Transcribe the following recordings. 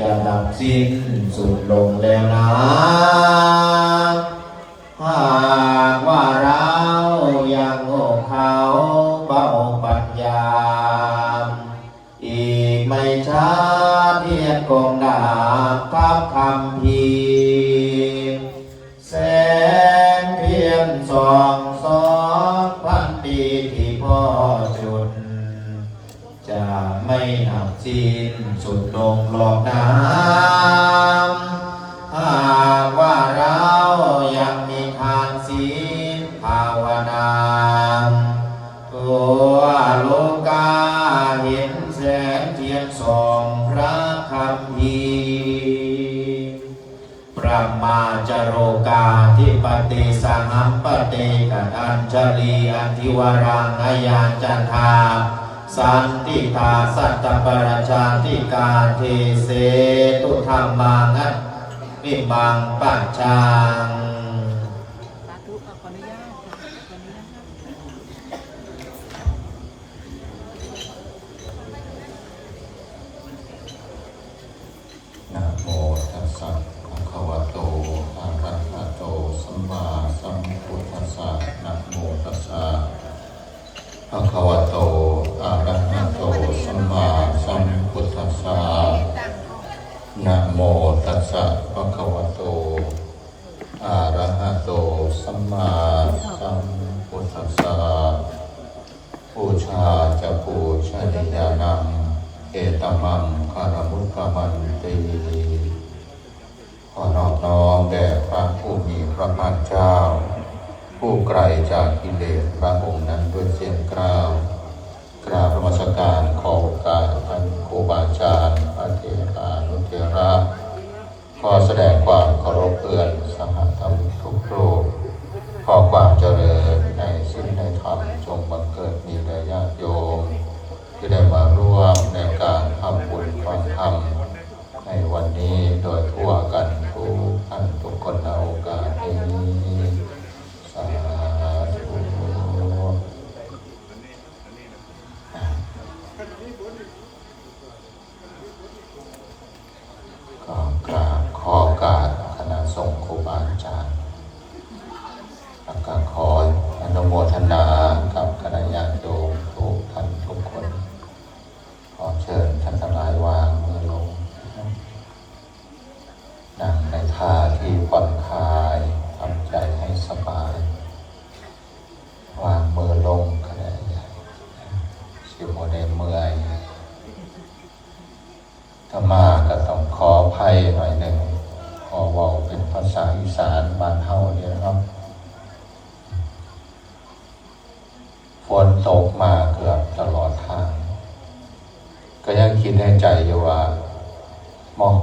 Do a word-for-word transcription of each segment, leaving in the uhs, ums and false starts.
จะดับสิ้นสุดลงแล้วนะ หากว่าเรายังโง่เขลาเบาปัญญา อีกไม่ช้าเทียนคงดับทับคำพีร์ แสงเทียนส่องสองพันปีที่พ่อจุด จะไม่ดับสิ้นสุดลงหรอกนะ หากว่าเรายังมีทานศีลภาวนา ทั่วโลกาเห็นแสงเทียนส่องพระคัมภีร์ พระมาจโรกาธิปติสหัมปติกะอัญชลีอธิวรังอายาจทา สันติทาสัตตปรชาติกาเทเสตุธรรมังอัตติมังปัจจัง นะโมตัสสะภะคะวะโต อะระหะโต สัมมาสัมพุทธัสสะ นะโมตัสสะภะคะวะโต อะระหะโต สัมมาสัมพุทธัสสะ นะโมตัสสะภะคะวะโต อะระหะโต สัมมาสัมพุทธัสสะ ปูชาจะปูชนียานัง เอตมังคารมุตตมันติ ขอนอบน้อมแด่พระผู้มีพระภาคเจ้า ผู้ไกลจากกิเลสพระองค์นั้นด้วยเสียงกล่าว กราบนมัสการขอโอกาสท่านครูบาอาจารย์พระเถรานุเถระ ขอแสดงความเคารพเพื่อนสหธรรมิกทุกรูป ขอความเจริญในศีลในธรรมจงบังเกิดมีแด่ญาติโยม ที่ได้มาร่วมในการทำบุญฟังธรรมในวันนี้โดยทั่วกันทุกท่านทุกคนในโอกาสนี้ สาธุ ก็กราบขอกราบคณะสงฆ์ครูบาอาจารย์ แล้วก็ขออนุโมทนากับคณะญาติโยมทุกท่านทุกคน ขอเชิญท่านทั้งหลายวางมือลง นั่งในท่าที่ผ่อนคลาย ทำใจให้สบาย วางมือลงก็ได้ สิบ่ได้เมื่อย อาตมาก็ต้องขออภัยหน่อยหนึ่ง ขอเว้าเป็นภาษาอีสานบ้านเฮาเนี่ยเนาะ ฝนตกมาเกือบตลอดทาง ก็ยังคิดในใจอยู่ว่า มอง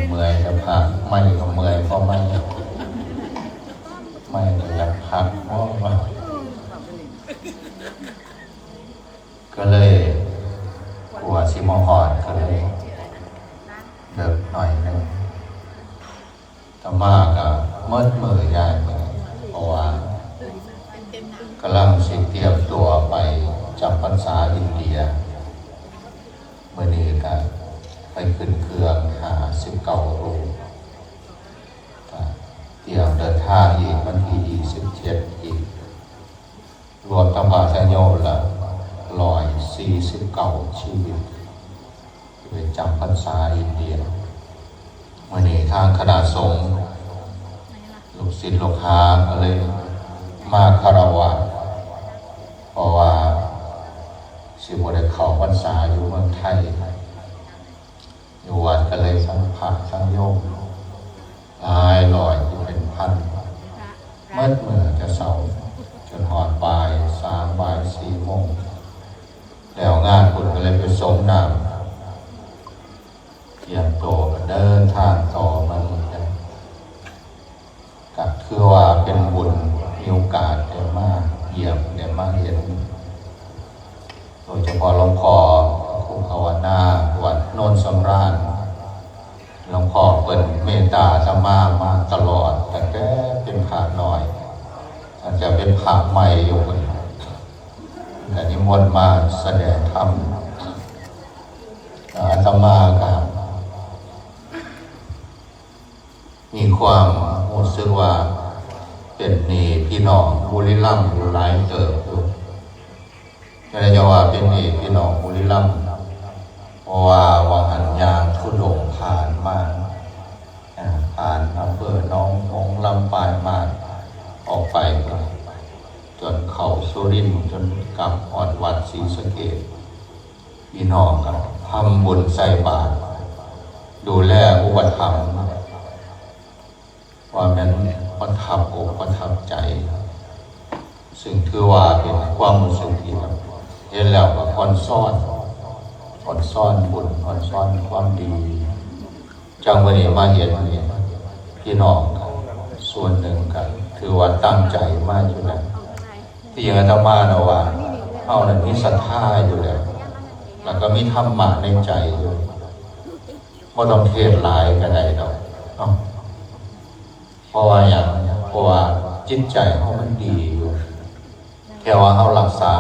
เมื่อยจะพัก ไม่ก็เมื่อยเพราะไม่ ไม่ก็อยากพักเพราะว่า ก็เลยกลัวสิบ่ฮอด ก็เลยเลิกหน่อยหนึ่ง อาตมาก็เมิดมื้อย้ายมื้อ เพราะว่ากำลังสิเตรียมตัวไปจำพรรษาอินเดีย มื้อนี้ก็ไปขึ้นเครื่องห้าสิบเก้ารูป ก็เตรียมเดินทางอีกวันที่ยี่สิบเจ็ดอีก รวมทั้งพระญาติโยมละร้อยสี่สิบเก้าชีวิต ไปจำพรรษาอินเดีย มื้อนี้ทางคณะสงฆ์ ลูกศิษย์ลูกหาก็เลยมาคารวะ เพราะว่าสิบ่ได้เข้าพรรษาอยู่เมืองไทย อยู่วัดก็เลยทั้งพระทั้งโยม หลายร้อยอยู่เป็นพัน เมิดมื้อจะเช้า จนฮอดบ่ายสาม บ่ายสี่โมง แล้วงานบุญก็เลยไปสรงน้ำ เตรียมตัวกันเดินทางต่อมาเหมือนกัน ก็คือว่าเป็นบุญ มีโอกาสได้มาเยี่ยม ได้มาเห็น โดยเฉ พอหลวงพ่อผู้ภาวนาวัดโนนสำราญ หลวงพ่อเปิ่นเมตตาอาตมามาตลอด ตั้งแต่เป็นพระน้อย ตั้งแต่เป็นพระใหม่อยู่เพิ่นก็นิมนต์มาแสดงธรรม อาตมาก็ มีความรู้สึกว่าเป็นหนี้พี่น้องบุรีรัมย์อยู่หลายเติบอยู่ แต่จะว่าเป็นหนี้พี่น้องบุรีรัมย์ เพราะว่าว่าหันยางธุดงค์ผ่านมา อ่า ผ่านอำเภอหนองหงส์ ลำปาย มาศ ออกไป จนเข้าสุรินทร์ จนกลับฮอดวัดศรีสะเกษ พี่น้องก็ทำบุญใส่บาตร ดูแลอุปถัมภ์ ว่าแม่นประทับอกประทับใจ ซึ่งถือว่าเป็นความรู้สึกที่แบบเห็นแล้วก็อ่อนซ้อน อ่อนซ้อนบุญ อ่อนซ้อนความดี จังวันนี้มาเห็นนี่ พี่น้องส่วนหนึ่งก็ถือว่าตั้งใจมาอยู่แล้ว ที่จริงอาตมานะว่า เฮานั้นมีศรัทธาอยู่แล้ว แล้วก็มีธรรมะในใจอยู่ บ่ต้องเทศน์หลายก็ได้ดอกเนาะ เพราะว่าหยัง เพราะว่าจิตใจเฮามันดีอยู่ แค่ว่าเฮารักษา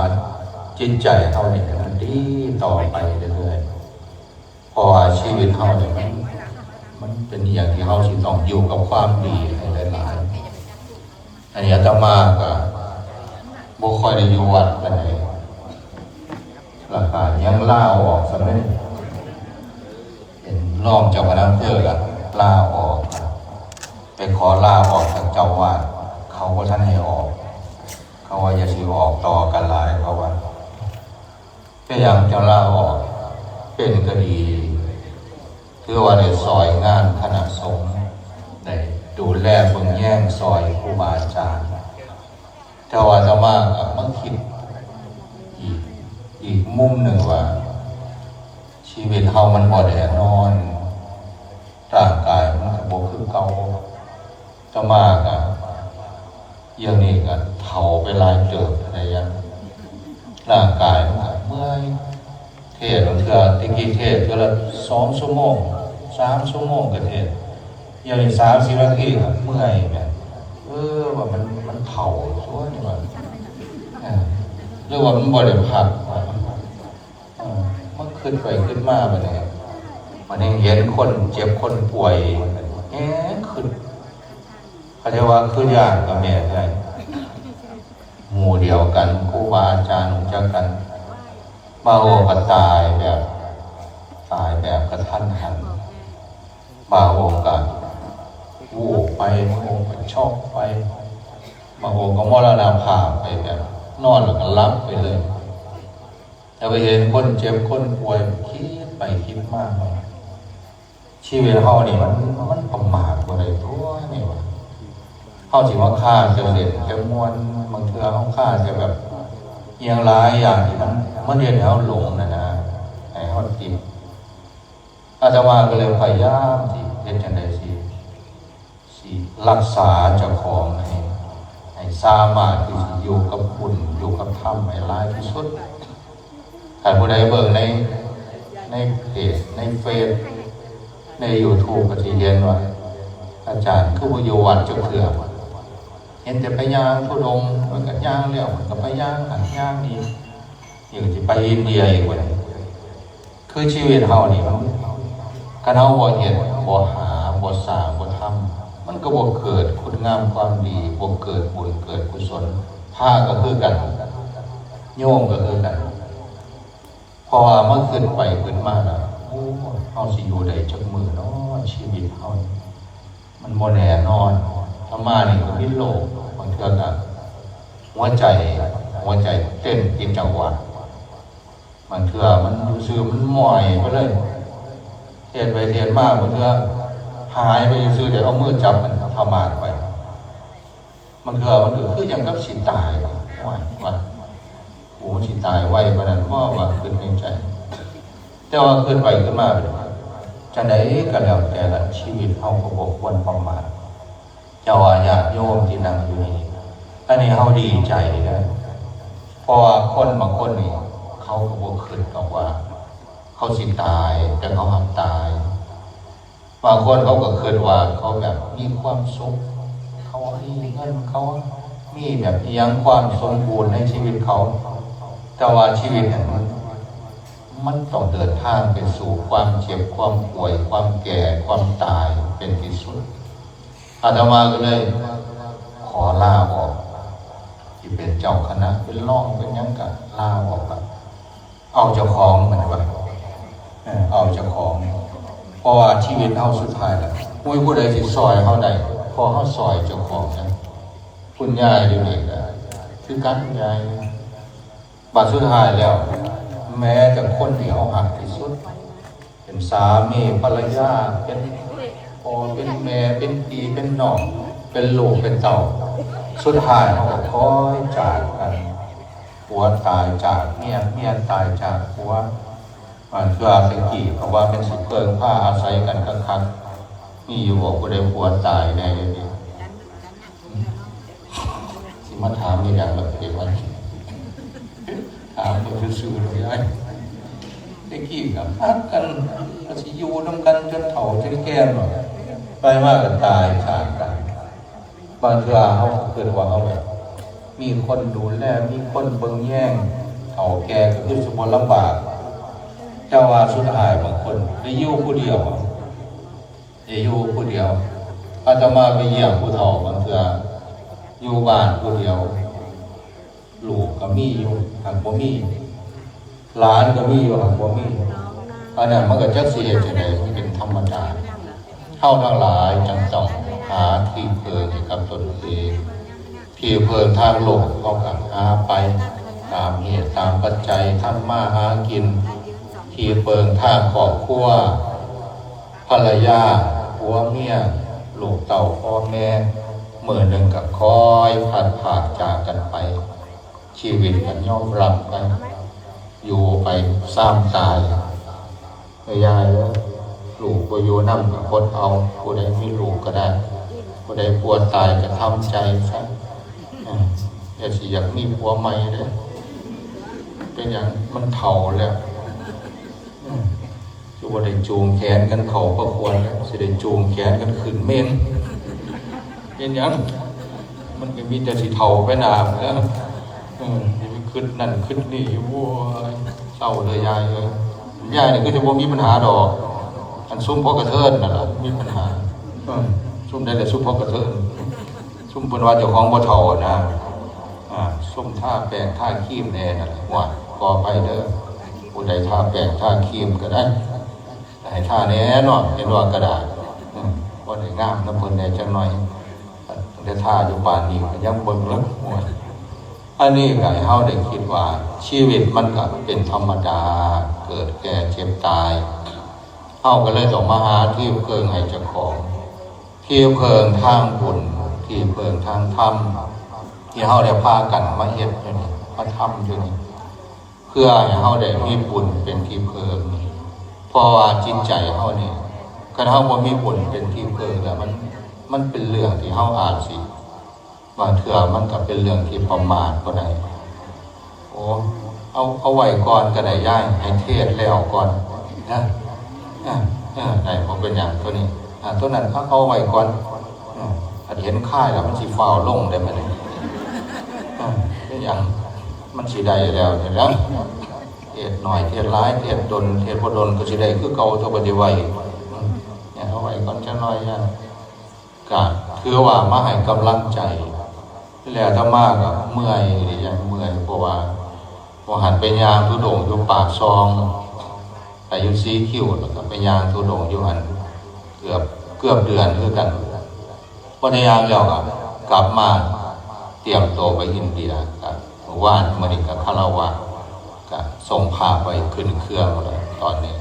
จิตใจเฮานี่ให้มันดีต่อไปเรื่อยๆ เพราะว่าชีวิตเฮานี่มัน มันเป็นอย่างที่เฮาสิต้องอยู่กับความดีให้หลายๆ อันนี้อาตมาก็บ่ค่อยได้อยู่วัดปานใด แล้วก็ยังลาออกซะเลย เป็นรองเจ้าคณะอำเภอก็ลาออก ไปขอลาออกจากเจ้าอาวาส เขาบ่ทันให้ออก เขาว่าอย่าสิออกต่อกันหลาย เขาว่า เป็นหยังจังลาออก เป็นก็ดี ถือว่าได้ซอยงานคณะสงฆ์ ได้ดูแลเบิ่งแยงซอยครูบาอาจารย์ แต่ว่าอาตมาก็มาคิดอีก อีกมุมหนึ่งว่า ชีวิตเฮามันบ่แน่นอน ร่างกายมันก็บ่คือเก่า อาตมาก็เดี๋ยวนี้ก็เฒ่าไปหลายเติบแล้ว ร่างกายมันก็เมื่อย เทศน์บางเทื่อ แต่กี้เทศน์เทื่อละสองชั่วโมง สามชั่วโมงก็เทศน์ เดี๋ยวนี้สามสิบนาทีก็เมื่อยแหม เออ ว่ามัน มันเฒ่าตั๊วนี่ว่า เออ หรือว่ามันบ่ได้พักวะ เออ มันคิดไปคิดมาบัดนี้ บัดนี้เห็นคนเจ็บคนป่วย แฮงคิด เขาเรียกว่าคิดย้านก็แม่นได้ หมู่เดียวกัน ครูบาอาจารย์รู้จักกัน บางองค์ก็ตายแบบ ตายแบบกะทันหัน บางองค์ก็วูบไป บางองค์ก็ช็อกไป บางองค์ก็มรณภาพไปแบบ นอนแล้วก็หลับไปเลย แต่ไปเห็นคนเจ็บคนป่วย คิดไปคิดมา ชีวิตเฮานี่มัน มันประมาทบ่ได้ตั๊วนี่ว่า เฮาสิมาคาแต่เล่นแต่ม่วน บางเทื่อเฮาคาแต่แบบ อิหยังหลายอย่างที่มัน มันเฮ็ดให้เฮาหลงน่ะนะ ให้เฮาติด อาตมาก็เลยพยายามสิเฮ็ดจั่งใดสิ สิรักษาเจ้าของให้ ให้สามารถที่สิอยู่กับบุญ อยู่กับธรรมให้หลายที่สุด ถ้าผู้ใดเบิ่งใน ในเพจ ในเฟซ ในยูทูบ ก็สิเห็นว่า อาจารย์คือบ่อยู่วัดจักเทื่อ เห็นแต่ไปย่างธุดงค์ มันก็ย่างแล้ว มันก็ไปย่างหั้นย่างนี่ นี่ก็สิไปอินเดียอีกบัดนี้ คือชีวิตเฮานี่มัน คันเฮาบ่เฮ็ด บ่หา บ่สร้าง บ่ทำ มันก็บ่เกิดคุณงามความดี บ่เกิดบุญ เกิดกุศล พระก็คือกัน โยมก็คือกัน เพราะว่ามาคิดไปคิดมาแล้ว โอ้ เฮาสิอยู่ได้จักมื้อน้อ ชีวิตเฮานี่ มันบ่แน่นอน อาตมานี่ก็มีโรค บางเทื่อก็หัวใจ หัวใจเต้นผิดจังหวะ บางเทื่อมันอยู่ซื่อมันหมอยไปเลย เทศน์ไปเทศน์มา บางเทื่อหายไปซื่อ เดี๋ยวเอามือจับมันทรมานไป บางเทื่อมันก็คือจั่งกับสิตาย ว่า ว่า กูสิตายไวปานนั้นบ่ ว่าคิดในใจ แต่ว่าคิดไปคิดมา จั่งใดก็แล้วแต่ละ ชีวิตเฮาก็บ่ควรประมาท เจ้าว่าญาติโยมที่นั่งอยู่นี่ อันนี้เฮาดีใจเด้อ เพราะว่าคนบางคนนี่ ข เขาก็บ่คิดดอกว่าเขาสิตาย แต่เขาหักตาย บางคนเขาก็คิดว่าเขาแบบมีความสุข เขามีเงิน เขามีแบบอิหยังความสมบูรณ์ในชีวิตเขา แต่ว่าชีวิตเนี่ยมัน มันต้องเดินทางไปสู่ความเจ็บ ความป่วย ความแก่ ความตายเป็นที่สุด อาตมาก็เลยขอลาออก ที่เป็นเจ้าคณะ เป็นรอง เป็นหยังก็ลาออกละ เอาเจ้าของมันว่า เออ เอาเจ้าของ เพราะว่าชีวิตเฮาสุดท้ายแล้ว บ่มีผู้ใดสิซอยเฮาได้ เพราะเฮาซอยเจ้าของนะ คุณยายอยู่นี่ก็คือกัน คุณยาย บัดสุดท้ายแล้ว แม้แต่คนที่เฮาฮักที่สุด เป็นสามีภรรยา เป็นพ่อเป็นแม่ เป็นพี่เป็นน้อง เป็นลูกเป็นเต้า สุดท้ายเฮาก็ค่อยจากกัน ผัวตายจากเมีย เมียตายจากผัว บางเทื่อตะกี้ก็ว่าเป็นสิเพิ่งพาอาศัยกันคักๆ มีอยู่บ่ผู้ใดผัวตายแน่อยู่นี่ สิมาถามอีหยังล่ะ เด็กมัน ถามเบิ่งซื่อๆ ดอกยาย แต่กี้ก็ฮักกัน ก็สิอยู่นำกันจนเฒ่าจนแก่เนาะ ไปมาก็ตายจากกัน บางเทื่อเฮาก็คิดว่าเฮาแบบ มีคนดูแล มีคนเบิ่งแยง เฒ่าแก่ก็คือสิบ่ลำบาก แต่ว่าสุดท้ายบางคนได้อยู่ผู้เดียว ได้อยู่ผู้เดียว อาตมาไปเยี่ยมผู้เฒ่าบางเทื่อ อยู่บ้านผู้เดียว ลูกก็มีอยู่ หากบ่มี หลานก็มีอยู่ หากบ่มี อันนั้นมันก็จักสิเฮ็ดจั่งใด มันเป็นธรรมดา เฮาทั้งหลายจั่งต้องหาที่เพิ่งให้กับตนเอง ที่เพิ่งทางโลกเฮาก็หาไป ตามเหตุตามปัจจัย ทำมาหากิน ที่เพิ่งทางครอบครัว ภรรยา ผัวเมีย ลูกเต้าพ่อแม่ มื้อหนึ่งก็ค่อยพลัดพรากจากกันไป ชีวิตก็ยอมรับไป อยู่ไปซ้ำตาย แม่ยายเอ้ย ลูกบ่อยู่นำก็อดเอา ผู้ใดมีลูกก็ได้ ผู้ใดผัวตายก็ทำใจซะ เออ อย่าสิอยากมีผัวใหม่เด้อ เป็นหยัง มันเฒ่าแล้ว อืม สิบ่ได้จูงแขนกันเข้าพระครัวแล้ว สิได้จูงแขนกันขึ้นเมน เป็นหยัง มันก็มีแต่สิเฒ่าไปหน้าแล้ว เออ สิไปคิดนั่นคิดนี่อยู่ โอ้ย เศร้าเลยยายเอ้ย ยายนี่คือจะบ่มีปัญหาดอก อันซุมพ่อกระเทินนั่นล่ะมีปัญหา เออ ซุมใดล่ะซุมพ่อกระเทิน ซุมเพิ่นว่าเจ้าของบ่เฒ่านะ อ่า ซุมทาแป้งทาครีมแน่นั่นล่ะ ว่า ขออภัยเด้อ ผู้ใดทาแป้งทาครีมก็ได้ ให้ทาแน่เนาะ เห็นว่ากระดาษ อืม บ่ได้งามนำเพิ่นแน่จักหน่อย แต่ทาอยู่ปานนี้ก็ยังเบิ่งแล้ว โอ้ย อันนี้ก็ให้เฮาได้คิดว่าชีวิตมันก็เป็นธรรมดา เกิดแก่เจ็บตาย เฮาก็เลยต้องมาหาที่เพิ่งให้เจ้าของ ที่เพิ่งทางบุญ ที่เพิ่งทางธรรม ที่เฮาได้พากันมาเฮ็ดอยู่นี่ มาทำอยู่นี่ เพื่อให้เฮาได้มีบุญเป็นที่เพิ่ง เพราะว่าจิตใจเฮานี่ คันเฮาบ่มีบุญเป็นที่เพิ่งแล้วมัน มันเป็นเรื่องที่เฮาอาจสิ บางเทื่อมันก็เป็นเรื่องที่ประมาทก็ได้ โอ้ เอา เอาไว้ก่อนก็ได้ยาย ให้เทศน์แล้วก่อนนะ เออ เออ ได้ บ่เป็นหยังตัวนี้ อ่า ตัวนั้นเอา เอาไว้ก่อน เออ คันเห็นคายแล้วมันสิฟ้าวลงได้บัดนี้ เออ เป็นหยัง มันสิได้แล้วนี่แหล้ว เทศน์น้อย เทศน์หลาย เทศน์ดน เทศน์บ่ดนก็สิได้คือเก่า ตัวบ่ได้ไว้ อืม เนี่ย เอาไว้ก่อนจักหน่อยยาย ก็ถือว่ามาให้กำลังใจ แล้วอาตมาก็เมื่อย ยังเมื่อย เพราะว่า ว่าหันไปย่างธุดงค์อยู่ปากซอง ไปอยู่สีคิ้ว แล้วก็ไปย่างธุดงค์อยู่หั้น เกือบ เกือบเดือนคือกัน พอได้ย่างแล้วก็กลับมาเตรียมตัวไปอินเดีย ก็มื้อวาน มื้อนี้ก็คารวะ ก็ส่งพระไปขึ้นเครื่องแล้วตอนนี้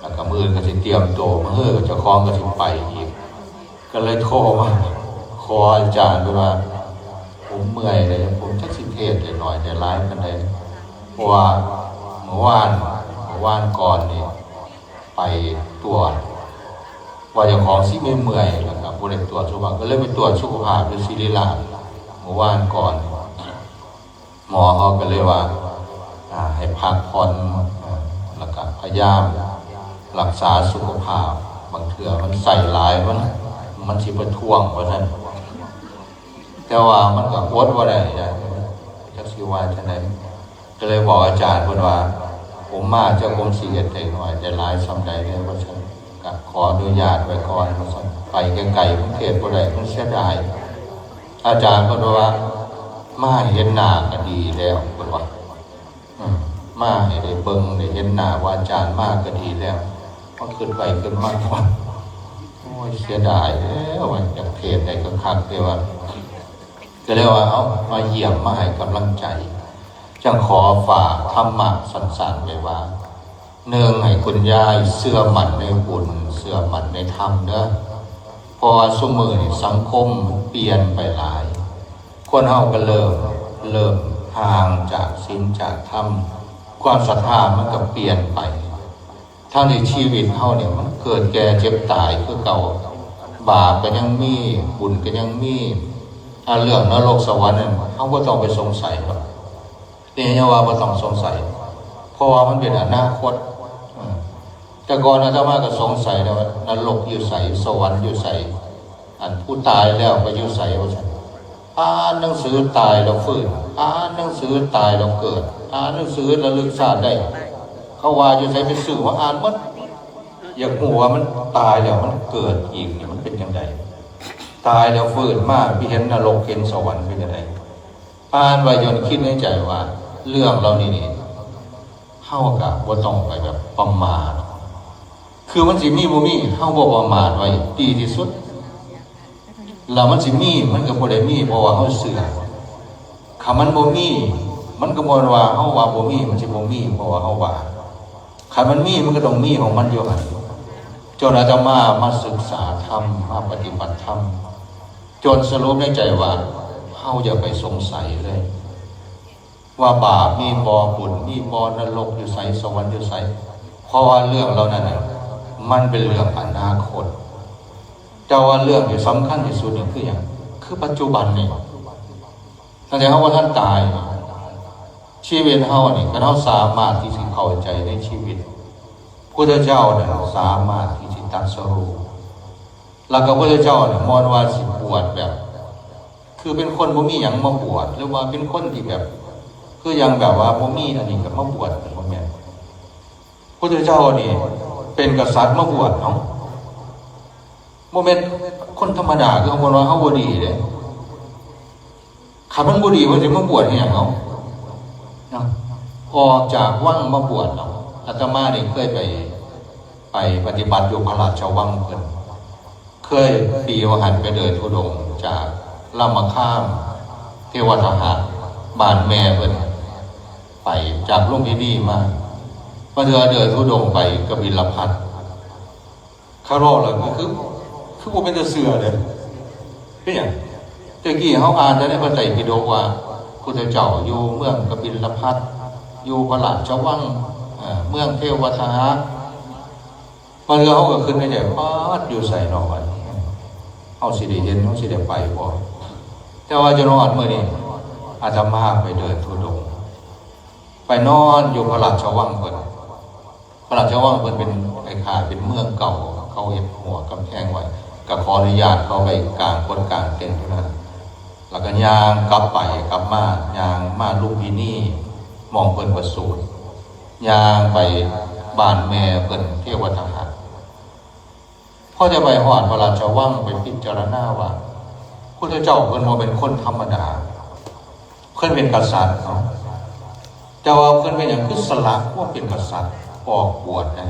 แล้วก็มื้ออื่นก็สิเตรียมตัว มื้อเจ้าของก็สิไปอีก ก็เลยโทรมาขออาจารย์เพิ่นว่า ผมเมื่อยเลย ผมจักสิเทศน์ได้น้อยได้หลายปานใด เพราะว่ามื้อวาน มื้อวานก่อนนี่ไปตรวจ ว่าเจ้าของสิเมื่อยๆ แล้วก็บ่ได้ตรวจสุขภาพ ก็เลยไปตรวจสุขภาพอยู่ศิริราชมื้อวานก่อน หมอเขาก็เลยว่า อ่าให้พักผ่อนอ่าแล้วก็พยายามรักษาสุขภาพ บางเทื่อมันใส่หลายมันมันสิไปท่วงว่าซั่น แต่ว่ามันก็อดบ่ได้นะจักสิว่าจั่งใด ก็เลยบอกอาจารย์เพิ่นว่า ผมมาเจ้าผมสิเฮ็ดได้น้อยได้หลายส่ำใดเด้อว่าซั่น ก็ขออนุญาตไว้ก่อนว่าซั่น ไปไกลๆมันเฮ็ดบ่ได้มันเสียดาย อาจารย์เพิ่นว่า มาเห็นหน้าก็ดีแล้วเพิ่นว่า อืมมาให้ได้เบิ่งได้เห็นหน้าว่าอาจารย์มาก็ดีแล้ว มาคิดไปคิดมาว่า โอ้ยเสียดายแล้วว่าอยากเทศน์ได้คักๆแต่ว่า ก็เลยว่าเอามาเยี่ยมมาให้กำลังใจ จั่งขอฝากธรรมะสั้นๆไว้ว่า หนึ่งให้คุณยายเชื่อมั่นในบุญเชื่อมั่นในธรรมเด้อ เพราะว่าซุมื้อนี้สังคมมันเปลี่ยนไปหลาย คนเฮาก็เริ่มเริ่มห่างจากศีลจากธรรม ความศรัทธามันก็เปลี่ยนไป ทั้งที่ชีวิตเฮาเนี่ยมันเกิดแก่เจ็บตายคือเก่า บาปก็ยังมี บุญก็ยังมี อ่าเรื่องนรกสวรรค์นั่นเฮาบ่ต้องไปสงสัยหรอก นี่ยังว่าบ่ต้องสงสัย เพราะว่ามันเป็นอนาคต อืม แต่ก่อนอาตมาก็สงสัยนะว่านรกอยู่ไส สวรรค์อยู่ไส อันผู้ตายแล้วไปอยู่ไสว่าซั่น อ่านหนังสือตายแล้วฟื้น อ่านหนังสือตายแล้วเกิด อ่านหนังสือระลึกชาติได้ เขาว่าอยู่ไสไปซื้อมาอ่านหมด อยากฮู้ว่ามันตายแล้วมันเกิดอีกนี่มันเป็นจั่งใด ตายแล้วฟื้นมาไปเห็นนรกเห็นสวรรค์เป็นจั่งใด อ่านไว้ย้อนคิดในใจว่า เรื่องเหล่านี้นี่ เฮาก็บ่ต้องไปแบบประมาท คือมันสิมีบ่มี เฮาบ่ประมาทไว้ดีที่สุด แล้วมันสิมี มันก็บ่ได้มีเพราะว่าเฮาเชื่อ คันมันบ่มี มันก็บ่ว่าเฮาว่าบ่มี มันสิบ่มีเพราะว่าเฮาว่า คันมันมี มันก็ต้องมีของมันอยู่หั่น จนอาตมามาศึกษาธรรม มาปฏิบัติธรรม จนสรุปในใจว่า เฮาอย่าไปสงสัยเลย ว่าบาปมีบ่ บุญมีบ่ นรกอยู่ไส สวรรค์อยู่ไส เพราะว่าเรื่องเหล่านั้นน่ะ มันเป็นเรื่องอนาคต แต่ว่าเรื่องที่สำคัญที่สุดนี่คือหยัง คือปัจจุบันนี่ ตั้งแต่เฮาบ่ทันตาย ชีวิตเฮานี่ คันเฮาสามารถที่สิเข้าใจในชีวิต พุทธเจ้าน่ะสามารถที่สิตรัสรู้ แล้วก็พุทธเจ้าน่ะมอนว่าสิบวชแบบ คือเป็นคนบ่มีหยังมาบวช หรือว่าเป็นคนที่แบบ คือยังแบบว่าบ่มีอันนี้ก็มาบวช บ่แม่น พุทธเจ้านี่เป็นกษัตริย์มาบวชเนาะ บ่แม่นคนธรรมดา คือเฮาบ่ว่าเฮาบ่ดีเด้ คันมันบ่ดี มันสิมาบวชเฮ็ดหยังเนาะ เนาะ ออกจากวังมาบวชเนาะ อาตมานี่เคยไป ไปปฏิบัติอยู่พระราชวังเพิ่น เคยปีว่าหันไปเดินธุดงค์จากลำมะขาม เทวทหะ บ้านแม่เพิ่น ไปจากลุมพินีมา มาเทื่อเดินธุดงค์ไปกบิลพัสดุ์ เขาเว้าแล้วก็คือ คือบ่เป็นตาเชื่อเด้ เป็นหยัง แต่กี้เฮาอ่านแต่ในพระไตรปิฎกว่า พุทธเจ้าอยู่เมืองกบิลพัสดุ์ อยู่พระราชวัง เอ่อ เมืองเทวทหะ บางเทื่อเฮาก็คิดในใจ ป๊าด อยู่ไสน้อบัดนี้ เฮาสิได้เห็น เฮาสิได้ไปบ่ แต่ว่าจนฮอดมื้อนี้ อาตมาไปเดินธุดงค์ ไปนอนอยู่พระราชวังเพิ่น พระราชวังเพิ่นเป็นคล้ายๆเป็นเมืองเก่า เขาเฮ็ดรั้วกำแพงไว้ ก็ขออนุญาตเขาไปกางกดกางเต็นท์อยู่นั่น แล้วก็ย่างกลับไปกลับมา ย่างมาลุมพินี หม่องเพิ่นประสูติ ย่างไปบ้านแม่เพิ่นเทวทหะ พอจะไปฮอดพระราชวัง ไปพิจารณาว่า พุทธเจ้าเพิ่นบ่เป็นคนธรรมดา เพิ่นเป็นกษัตริย์เนาะ แต่ว่าเพิ่นเป็นหยังคือสละความเป็นกษัตริย์ออกบวชได้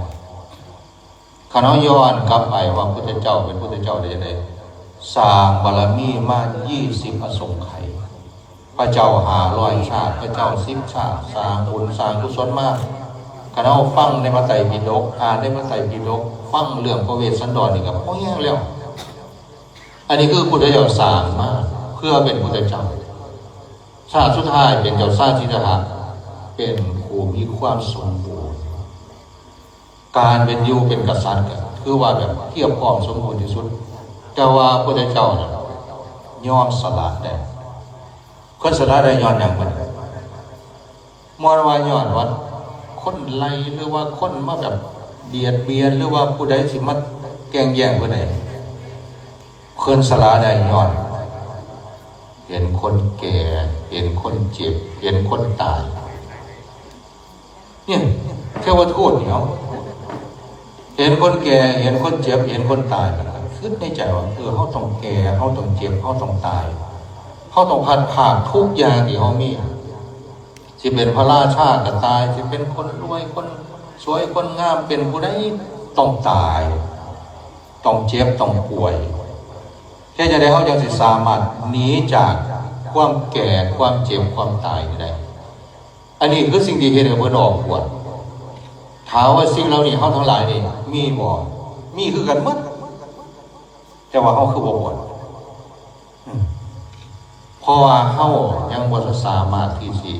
คันเฮาย้อนกลับไปว่าพุทธเจ้าเป็นพุทธเจ้าได้จั่งใด สร้างบารมีมายี่สิบอสงไขย พระเจ้าห้าร้อยชาติ พระเจ้าสิบชาติ สร้างบุญสร้างกุศลมา คันเฮาฟังในพระไตรปิฎก อ่านในพระไตรปิฎก ฟังเรื่องพระเวสสันดรนี่ก็พอแฮงแล้ว อันนี้คือพุทธเจ้าสร้างมาเพื่อเป็นพุทธเจ้า ชาติสุดท้ายเป็นเจ้าชายสิทธัตถะ เป็นผู้มีความสมบูรณ์ การเป็นอยู่เป็นกษัตริย์ก็คือว่าแบบเพียบพร้อมสมบูรณ์ที่สุด แต่ว่าพุทธเจ้าน่ะยอมสละได้ คนสละได้ย้อนหยังบัดนี้ มวนว่าย้อนว่าคนไล่หรือว่าคนมาแบบเบียดเบียน หรือว่าผู้ใดสิมาแก่งแย่งผู้ใด เพิ่นสละได้ย้อน เห็นคนแก่ เห็นคนเจ็บ เห็นคนตาย เนี่ย เทวทูตเนี่ย เห็นคนแก่ เห็นคนเจ็บ เห็นคนตาย คิดในใจว่า เออ เฮาต้องแก่ เฮาต้องเจ็บ เฮาต้องตาย เฮาต้องพลัดพรากทุกอย่างที่เฮามี สิเป็นพระราชาก็ตาย สิเป็นคนรวย คนสวย คนงาม เป็นผู้ใดต้องตาย ต้องเจ็บ ต้องป่วย แค่จะได้เฮาจังสิสามารถหนีจากความแก่ ความเจ็บ ความตายนี้ได้ อันนี้คือสิ่งที่เฮ็ดให้เพิ่นออกบวช ถามว่าสิ่งเหล่านี้เฮาทั้งหลายนี่มีบ่ มีคือกันหมด แต่ว่าเฮาคือบ่บวช อืม เพราะว่าเฮายังบ่สามารถที่สิ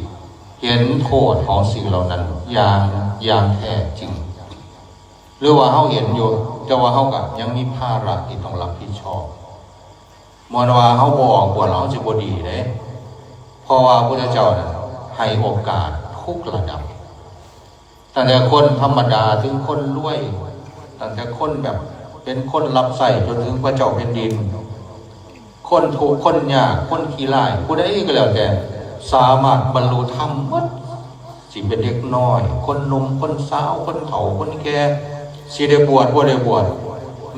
เห็นโทษของสิ่งเหล่านั้นอย่าง อย่างแท้จริง หรือว่าเฮาเห็นอยู่ แต่ว่าเฮาก็ยังมีภาระที่ต้องรับผิดชอบ บ่แม่นว่าเฮาบ่ออกบวชแล้วเฮาสิบ่ดีเด้ เพราะว่าพระพุทธเจ้านั้นให้โอกาสทุกระดับ ตั้งแต่คนธรรมดาถึงคนรวย ตั้งแต่คนแบบเป็นคนรับใช้จนถึงพระเจ้าแผ่นดิน คนทุกข์คนยาก คนขี้ร้าย ผู้ใดก็แล้วแต่ สามารถบรรลุธรรมหมด สิเป็นเด็กน้อย คนหนุ่ม คนสาว คนเฒ่า คนแก่ สิได้บวช บ่ได้บวช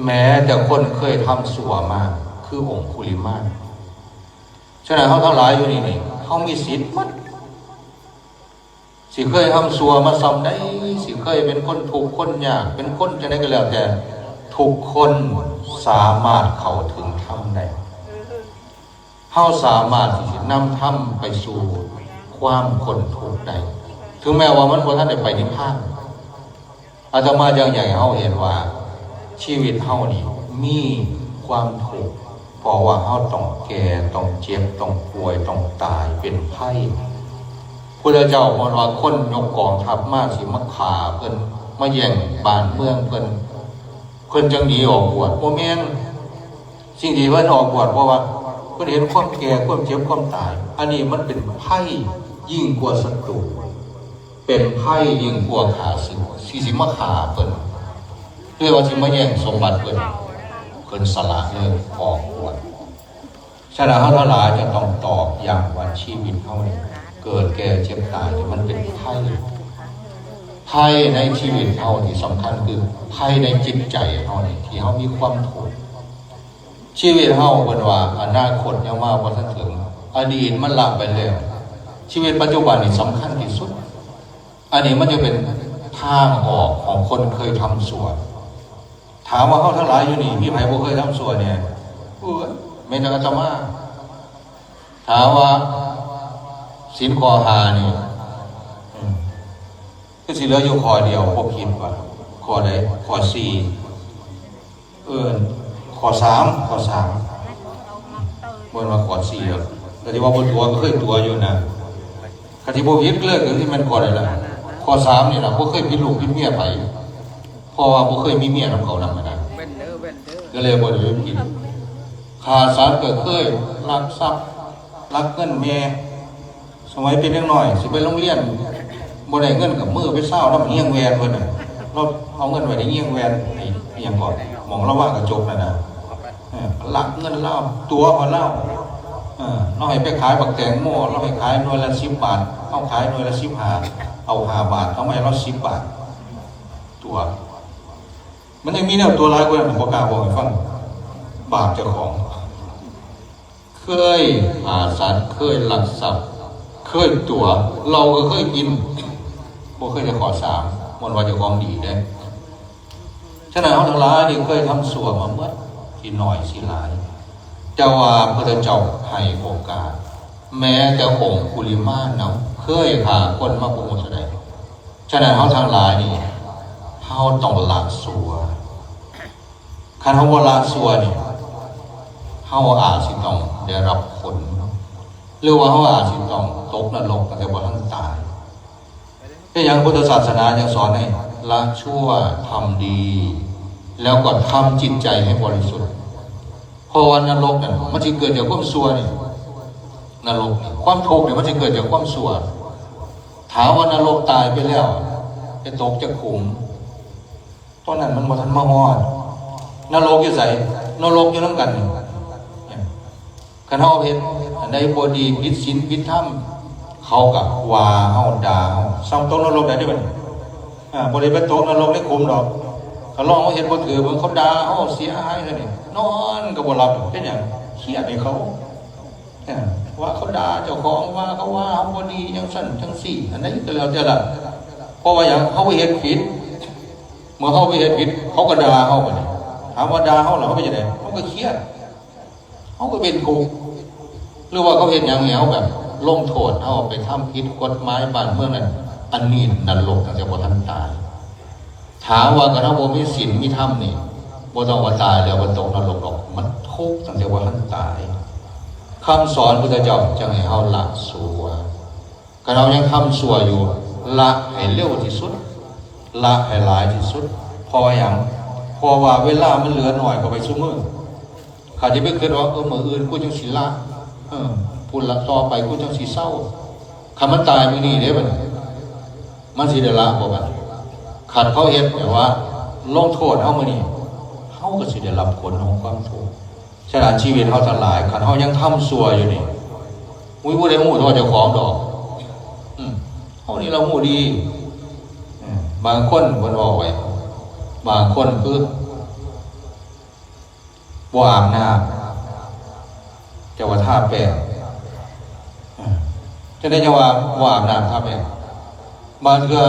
แม้แต่คนเคยทำชั่วมา คือองคุลิมาน ฉะนั้นเฮาทั้งหลายอยู่นี่นี่ เฮามีสิทธิ์หมด สิเคยทำชั่วมาส่ำใด สิเคยเป็นคนทุกข์คนยาก เป็นคนจั่งใดก็แล้วแต่ ทุกคนสามารถเข้าถึงธรรมได้ เฮาสามารถที่สินำธรรมไปสู่ความพ้นทุกข์ได้ ถึงแม้ว่ามันบ่ทันได้ไปนิพพาน อาตมาอยากให้เฮาเห็นว่าชีวิตเฮานี่มีความทุกข์ เพราะว่าเฮาต้องแก่ ต้องเจ็บ ต้องป่วย ต้องตาย เป็นภัย พุทธเจ้าบอกว่าคนยกกองทัพมาสิมาฆ่าเพิ่น มาแย่งบ้านเมืองเพิ่น เพิ่นจังหนีออกบวช บ่แม่น สิ่งที่เพิ่นออกบวชเพราะว่าเพิ่นเห็นความแก่ ความเจ็บ ความตาย อันนี้มันเป็นภัยยิ่งกว่าศัตรู เป็นภัยยิ่งกว่าข้าศึก สิ สิมาฆ่าเพิ่น หรือว่าสิมาแย่งสมบัติเพิ่น เพิ่นสละเลยออกบวช ฉะนั้นเฮาทั้งหลายจะต้องตอกย้ำว่าชีวิตเฮานี่ เกิดแก่เจ็บตายนี่มันเป็นภัย ภัยในชีวิตเฮาที่สำคัญคือภัยในจิตใจเฮานี่ที่เฮามีความทุกข์ ชีวิตเฮาเพิ่นว่าอนาคตยังมาบ่ทันถึง อดีตมันละไปแล้ว ชีวิตปัจจุบันนี่สำคัญที่สุด อันนี้มันจะเป็นทางออกของคนเคยทำชั่ว ถามว่าเฮาทั้งหลายอยู่นี่มีไผบ่เคยทำชั่วเนี่ย เอ้ย แม้แต่อาตมา ถามว่าศีลข้อห้านี่ อืม คือสิเหลืออยู่ข้อเดียว บ่คิดว่า ข้อใด ข้อสี่ เออ ข้อสาม ข้อสาม บ่แม่นว่าข้อสี่หรอก แต่ที่ว่าบ่ตั๋วก็เคยตั๋วอยู่นะ คันที่บ่ผิดเลยก็สิแม่นข้อใดล่ะ ข้อสามนี่ล่ะ บ่เคยผิดลูกผิดเมียไผ เพราะว่าบ่เคยมีเมียนำเขานำหั้นนะ ก็เลยบ่ได้ผิด ฆ่าสัตว์ก็เคย ลักทรัพย์ ลักเงินแม่ สมัยเป็นเด็กน้อย สิไปโรงเรียน บ่ได้เงินก็มือไปซาวนำเฮียงแว่นเพิ่นน่ะ ลาวเอาเงินไว้ในเฮียงแว่น ไอ้อิหยังก่อน หม่องลาววางกระจกนั่นน่ะ เออ ลักเงินลาว ตั๋วของลาว เออ ลาวให้ไปขายบักแตงโม ลาวให้ขายหน่วยละสิบบาท ลาวขายหน่วยละสิบห้า เอาห้าบาท เอามาให้ลาวสิบบาท ตั๋ว มันยังมีแนวตั๋วหลายกว่านั้น บ่กล้าเว้าให้ฟัง บาปเจ้าของ เคยฆ่าสัตว์ เคยลักทรัพย์ เคยตั๋ว เหล้าก็เคยกิน บ่เคยได้ข้อสาม ม่วนว่าเจ้าของดีเด้ ฉะนั้นเฮาทั้งหลายนี่เคยทำชั่วมาหมด สิน้อยสิหลาย แต่ว่าพระพุทธเจ้าให้โอกาส แม้แต่องคุลิมานนะ เคยฆ่าคนมาบ่ฮู้เท่าใด ฉะนั้นเฮาทั้งหลายนี่ เฮาต้องละชั่ว คันเฮาบ่ละชั่วนี่ เฮาอาจสิต้องได้รับผล หรือว่าเฮาอาจสิต้องตกนรกตั้งแต่บ่ทันตาย เป็นหยังพุทธศาสนายังสอนให้ละชั่วทำดี แล้วก็ทำจิตใจให้บริสุทธิ์ เพราะว่านรกนั่นมันสิเกิดจากความชั่วนี่ นรกนี่ ความทุกข์นี่มันสิเกิดจากความชั่ว ถามว่านรกตายไปแล้ว ไปตกจักขุม ตอนนั้นมันบ่ทันมาฮอด นรกอยู่ไส นรกอยู่นำกันนี่ คันเฮาเฮ็ดอันใดบ่ดี ผิดศีลผิดธรรม เขาก็ว่าเฮา ด่าเฮา ซ้ำตกนรกได้เด้บัดนี้ อ่า บ่ได้ไปตกนรกในขุมดอก ก็ลองเฮ็ดบ่ถืก บางคนด่าเฮาเสียหายเท่านี้ นอนก็บ่หลับ เป็นหยัง เครียดให้เขา เออ ว่าเขาด่าเจ้าของ ว่าเขาว่าเฮาบ่ดี จังซั่นจังซี่ อันใดก็แล้วแต่ละ เพราะว่าหยัง เฮาไปเฮ็ดผิด เมื่อเฮาไปเฮ็ดผิด เขาก็ด่าเฮาบัดนี้ ถามว่าด่าเฮาแล้วเฮาเป็นจังได๋ เฮาก็เครียด เฮาก็เป็นทุกข์ หรือว่าเขาเฮ็ดหยังให้เฮาแบบ ลงโทษเฮา ไปทำผิดกฎหมายบ้านเมืองนั่น อันนี้นรกตั้งแต่บ่ทันตาย ถามว่าคันเฮาบ่มีศีลมีธรรมนี่ บ่ต้องว่าตายแล้วบ่ตกนรกดอก มันทุกข์ตั้งแต่บ่ทันตาย คำสอนพุทธเจ้าจั่งให้เฮาละชั่ว คันเฮายังทำชั่วอยู่ ละให้เร็วที่สุด ละให้หลายที่สุด เพราะว่าหยัง เพราะว่าเวลามันเหลือน้อยเข้าไปซุมื้อ คันสิไปคิดว่า เออ มื้ออื่นกูจั่งสิละ เออ พู้นละ ต่อไปกูจั่งสิเซา คันมันตายมื้อนี้เด้บัดนี้ มันสิได้ละบ่บัดนี้ คันเขาเฮ็ดแบบว่า ลงโทษเฮามื้อนี้ เฮาก็สิได้รับผลของความทุกข์ ฉะนั้นชีวิตเฮาทั้งหลาย คันเฮายังทำชั่วอยู่นี่ อุ้ย บ่ได้ฮู้เท่าเจ้าของดอก อืม เฮานี่เราฮู้ดี อืม บางคนเพิ่นเว้าไว้ บางคนคือ บ่อาบน้ำ แต่ว่าทาแป้ง อืม จั่งใด๋จั่งว่าบ่อาบน้ำทาแป้ง บางเทื่อ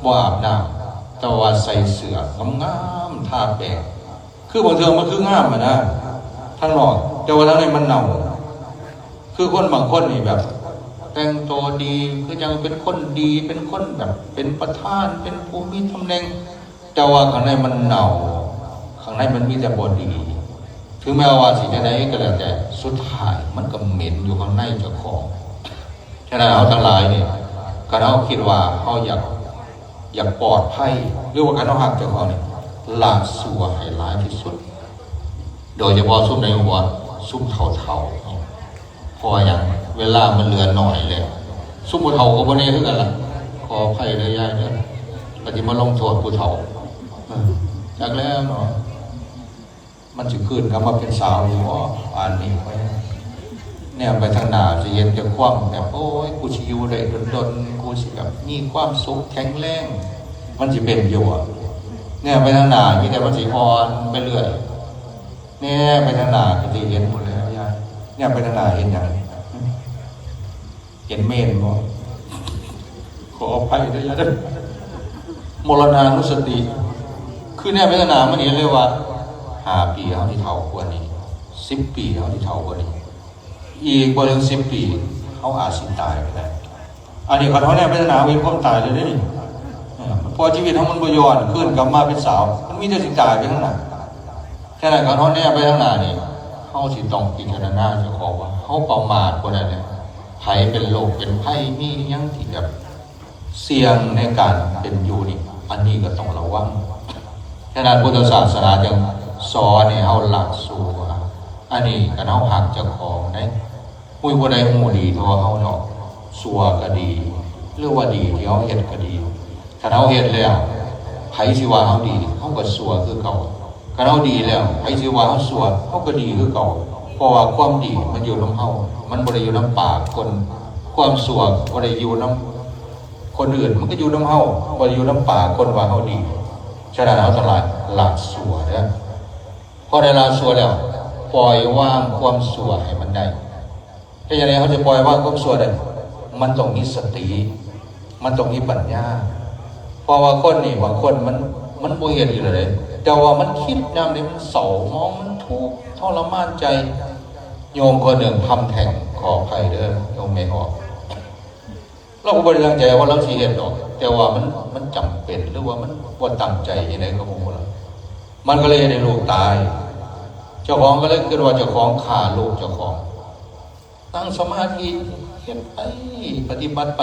บ่อาบน้ำ แต่ว่าใส่เสื้องามๆ ทาแป้ง คือบางเทื่อมันคืองามอะนะ ทางนอก แต่ว่าทางในมันเน่า คือคนบางคนนี่แบบ แต่งตัวดี คือจั่งเป็นคนดี เป็นคนแบบ เป็นประธาน เป็นผู้มีตำแหน่ง แต่ว่าข้างในมันเน่า ข้างในมันมีแต่บ่ดี ถึงแม้ว่าสิจั่งใด๋ก็แล้วแต่ สุดท้ายมันก็เหม็นอยู่ข้างในเจ้าของ ฉะนั้นเฮาทั้งหลายนี่ คันเฮาคิดว่าเฮาอยาก อยากปลอดภัย หรือว่าคันเฮาฮักเจ้าของนี่ ละชั่วให้หลายที่สุด โดยเฉพาะซุมใด๋ฮู้บ่ ซุมเฒ่าๆ เพราะว่าหยัง เวลามันเหลือน้อยแล้ว ซุมผู้เฒ่าก็บ่แน่คือกันล่ะ ขออภัยเด้อยายเด้อ ก็สิมาลงโทษผู้เฒ่า เออ จักแล้วเนาะ มันสิคืนกลับมาเป็นสาวอยู่บ่ ป่านนี้ข้อยแนมไปทางหน้าสิเห็นแต่ความแบบ โอ้ย กูสิอยู่ได้ดนๆ กูสิแบบมีความสุขแข็งแรง มันสิเป็นอยู่บ่ แนมไปทางหน้ามีแต่มันสิอ่อนไปเรื่อย แนมไปทางหน้าก็สิเห็นหมดแล้วยาย แนมไปทางหน้าเห็นหยัง เห็นเมนบ่ ขออภัยเด้อยายเด้อ มรณานุสติ คือแนมไปทางหน้ามันเห็นเลยว่า ห้าปีเฮาสิเฒ่ากว่านี้ สิบปีเฮาสิเฒ่ากว่านี้ อีกบ่ถึงสิบปี เฮาอาจสิตายก็ได้ อันนี้คันเฮาแนมไปทางหน้า มีความตายเลยเด้นี่ เออ เพราะชีวิตเฮามันบ่ย้อนคืนกลับมาเป็นสาว มันมีแต่สิตายไปข้างหน้า ฉะนั้นคันเฮาแนมไปทางหน้านี่ เฮาสิต้องพิจารณาเจ้าของว่า เฮาประมาทบ่ได้แล้ว ไผเป็นโรคเป็นภัย มีอิหยังที่แบบเสี่ยงในการเป็นอยู่นี่ อันนี้ก็ต้องระวัง ฉะนั้นพุทธศาสนาจึงสอนให้เฮาละชั่ว อันนี้คันเฮาฮักเจ้าของเด้ อุ้ย บ่ได้ฮู้ดีเท่าเฮาดอก ชั่วก็ดี หรือว่าดีที่เฮาเฮ็ดก็ดี คันเฮาเฮ็ดแล้ว ไผสิว่าเฮาดี เฮาก็ชั่วคือเก่า คันเฮาดีแล้ว ไผสิว่าเฮาชั่ว เฮาก็ดีคือเก่า เพราะว่าความดีมันอยู่นำเฮา มันบ่ได้อยู่นำปากคน ความชั่วบ่ได้อยู่นำคนอื่น มันก็อยู่นำเฮา บ่ได้อยู่นำปากคนว่าเฮาดี ฉะนั้นเฮาทั้งหลายละชั่วเด้อ พอได้ละชั่วแล้ว ปล่อยวางความชั่วให้มันได้ เฮ็ดจั่งใด๋เฮาจะปล่อยวางความชั่วได้ มันต้องมีสติ มันต้องมีปัญญา เพราะว่าคนนี่บางคนมัน มันบ่เฮ็ดอยู่แล้วเด้ แต่ว่ามันคิดยามใด๋มันเศร้าหมอง มันทุกข์ทรมานใจ โยมคนหนึ่งทำแท้ง ขออภัยเด้อ โยมแม่ออก เราก็บ่ได้ตั้งใจว่าเราสิเฮ็ดดอก แต่ว่ามัน มันจำเป็น หรือว่ามันบ่ตั้งใจจั่งใด๋ก็บ่ฮู้ล่ะ มันก็เลยเฮ็ดให้ลูกตาย เจ้าของก็เลยคิดว่าเจ้าของฆ่าลูกเจ้าของ นั่งสมาธิ เฮ็ดไป ปฏิบัติไป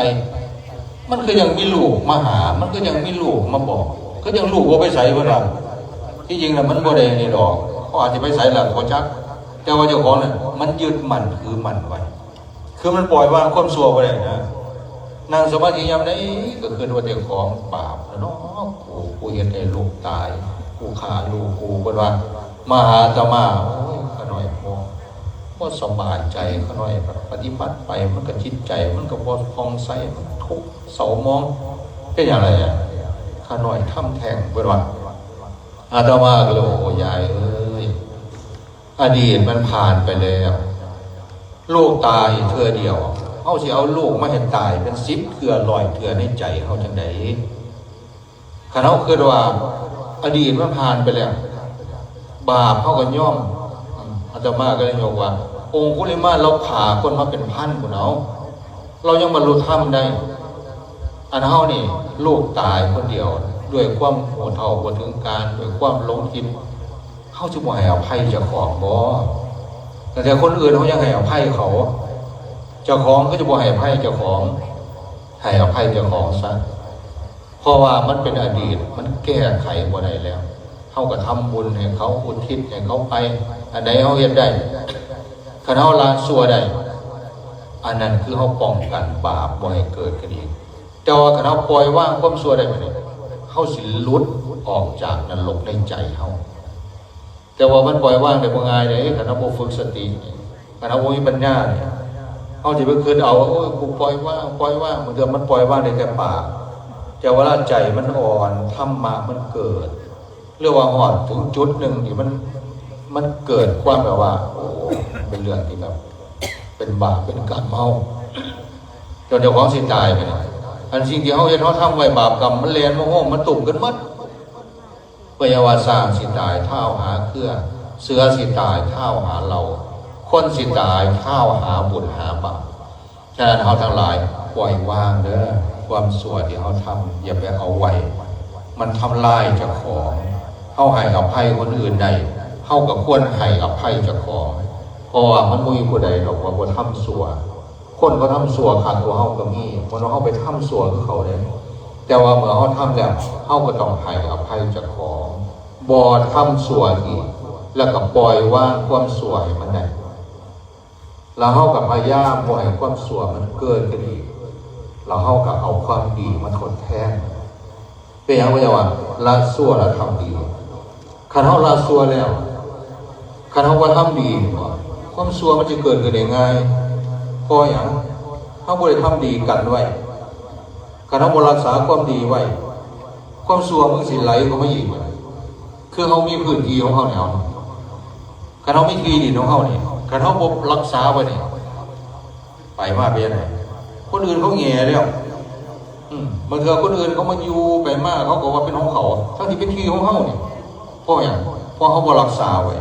มันคือยังมีลูกมาหา มันคือยังมีลูกมาบอก คือยังลูกบ่ไปไสเพิ่นว่า ที่จริงน่ะมันบ่ได้นี่ดอก เขาอาจจะไปไสล่ะบ่จัก แต่ว่าเจ้าของน่ะมันยึดมั่นถือมั่นไว้ คือมันปล่อยวางความชั่วบ่ได้นะ นั่งสมาธิยามใดก็คิดว่าแต่ของบาปแล้วเนาะ กู กูเฮ็ดให้ลูกตาย กูฆ่าลูกกู เพิ่นว่า มาหาอาตมา โอ้ย ข้าน้อยบ่ บ่สบายใจ ข้าน้อยปฏิบัติไป มันก็จิตใจ มันก็บ่ผ่องใส มันทุกข์เศร้าหมอง เป็นหยังล่ะ ข้าน้อยทำแท้ง เพิ่นว่า อาตมาก็เลย โอ้ ยายเอ้ย อดีตมันผ่านไปแล้ว ลูกตายเทื่อเดียว เฮาสิเอาลูกมาให้ตายเป็นสิบเทื่อ ร้อยเทื่อในใจเฮาจั่งใด คันเฮาคิดว่าอดีตมันผ่านไปแล้ว บาปเฮาก็ยอม อืม อาตมาก็เลยยกว่า องคุลิมานลาฆ่าคนมาเป็นพันพุ้นเอา ลาวยังบรรลุธรรมได้ อันเฮานี่ลูกตายคนเดียว ด้วยความโง่เฒ่าบ่ถึงการ ด้วยความหลงผิด เฮาสิบ่ให้อภัยเจ้าของบ่ แต่คนอื่นเฮายังให้อภัยเขา เจ้าของก็จะบ่ให้อภัยเจ้าของ ให้อภัยเจ้าของซะ เพราะว่ามันเป็นอดีต มันแก้ไขบ่ได้แล้ว เฮาก็ทำบุญให้เขา อุทิศให้เขาไป อันใดเฮาเฮ็ดได้ คันเฮาละชั่วได้ อันนั้นคือเฮาป้องกันบาปบ่ให้เกิดขึ้นอีก แต่ว่าคันเฮาปล่อยวางความชั่วได้บัดนี้ เฮาสิหลุดออกจากนรกในใจเฮา แต่ว่ามันปล่อยวางได้บ่ง่ายเด้ คันเฮาบ่ฝึกสติ คันเฮาบ่มีปัญญาเนี่ย เฮาสิไปคิดเอา โอ้ย กูปล่อยวาง ปล่อยวาง บางเทื่อมันปล่อยวางได้แค่ปาก แต่เวลาใจมันอ่อน ธรรมะมันเกิด เรียกว่าฮอดถึงจุดหนึ่งที่มัน มันเกิดความแบบว่า โอ้ เป็นเรื่องที่แบบ เป็นบาปเป็นกรรมเฮา จนเจ้าของสิตายไปเนี่ย อันสิ่งที่เฮาเฮ็ดเฮาทำไว้บาปกรรมมันแล่นมาโฮมมาตุ้มกันหมด เพิ่นว่าช้างสิตายเท้าหาเขือ เสือสิตายเท้าหาเหล่า คนสิตายเท้าหาบุญหาบาป ฉะนั้นเฮาทั้งหลายปล่อยวางเด้อ ความชั่วที่เฮาทำอย่าไปเอาไว้ มันทำลายเจ้าของ เฮาให้อภัยคนอื่นได้ เฮาก็ควรให้อภัยเจ้าของ เพราะว่ามันบ่มีผู้ใดดอกว่าบ่ทำชั่ว คนเขาทำชั่วคักกว่าเฮาก็มี บ่แม่นว่าเฮาไปทำชั่วคือเขาเด้ แต่ว่าเมื่อเฮาทำแล้ว เฮาก็ต้องให้อภัยเจ้าของ บ่ทำชั่วอีก แล้วก็ปล่อยวางความชั่วให้มันได้ แล้วเฮาก็พยายามบ่ให้ความชั่วมันเกิดขึ้นอีก แล้วเฮาก็เอาความดีมาทดแทน เป็นหยังเพิ่นจั่งว่า ละชั่วแล้วทำดี คันเฮาละชั่วแล้ว คันเฮาบ่ทำดีนี่บ่ ความชั่วมันสิเกิดขึ้นได้ง่าย เพราะหยัง เฮาบ่ได้ทำดีกันไว้ คันเฮาบ่รักษาความดีไว้ ความชั่วมันสิไหลเข้ามาอีก คือเฮามีพื้นที่ของเฮานี่ คันเฮามีที่ดินของเฮานี่ คันเฮาบ่รักษาไว้นี่ ไปมาเป็นจั่งใด คนอื่นเขาแหย่แล้ว อืม บางเทื่อคนอื่นเขามาอยู่ไปมา เขาก็ว่าเป็นของเขา ทั้งที่เป็นที่ของเฮานี่ เพราะหยัง เพราะเฮาบ่รักษาไว้